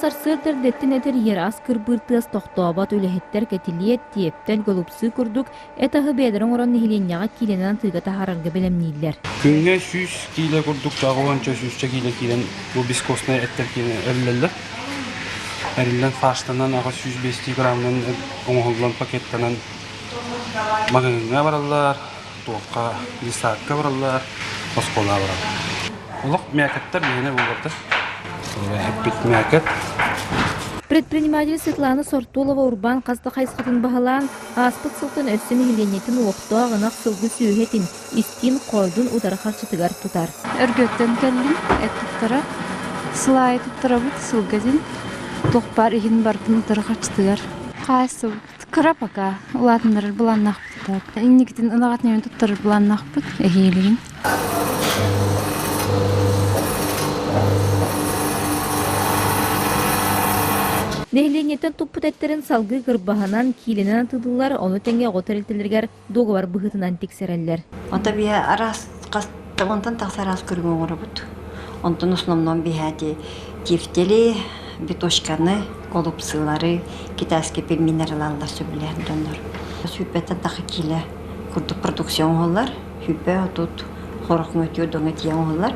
Сарсыарда эрдэттэн этэр иһэр ас кырбыыр тыас тохтообот үлэһиттэр кэтилиэт, тиэптэл, голубцы курдук эт аһы бэйэлэрэ оҥорон нэһилиэнньэҕэ киилэнэн атыыга таһаарарга бэлэмнииллэр. Күҥҥэ 100 киилэ курдук 80 сүүсчэ киилэ киирэн бу бескостнай эттэр киирэн эриллэллэр. Эриллэн фарштанан аҕа 105 граммынан оҥоһуллан пакеттанан маҕаһыыҥҥа бараллар, туохха детсадка бараллар, оскуолаҕа бараллар. Олох мякоттар биһиэнэ буолбаттар. Эппит мякот. Предприниматель Светлана Сортулова урбаан хас да хайысхатын баһылаан, ааспыт сылтан өссө нэһилиэнньэтин олохтоох ынах сылгы сүөһү этин, истиин хоойдун утары харчытыгар тутар. Өргөттөн кэллим, эт туттара, сыл аайы туттарабыт, сылга дин, туох баар иһин барытын утары харчытыгар. Хаайсыбыт кыра пока, улаатыннарар былааннаахпыт. Инникитин ынах этин туттарар былааннаахпыт, эһиилигин. Нэһилиэнньэттэн туппут эттэрин салгыы кырбаһынан, киилэнэн атыылыыллар, ону тэҥэ оҕо тэрилтэлэригэр дуогабар быһыытынан тиксэрэллэр. Онто биһи араас хас онтон тахса араас көрүҥү оҥоробут. Онтон основном биһээти тефтели, биточканы, голубцылары, китайский пельменнэр ылаллар сөбүлээн дьоннор. Сүүрбэттэн тахса киилэ курдук продукция оҥоһуллар. Сүүрбэ отут хорох мөтүө доҥо тиийэ оҥоһуллар.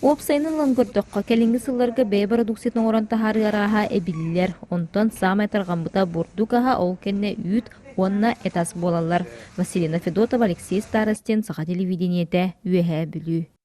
Уопсайынан ылан көрдөххө, кэлиҥҥи сылларга бэйэ бородууксуйатын оҥорон таһаарыы арааһа эбиллэр. Онтон саамай тарҕаммыта бурдук аһа, ол кэннэ үүт уонна эт ас буолаллар. Василина Федотова, Алексей Старостин, Саха телевидениетэ, Үөһээ Бүлүү.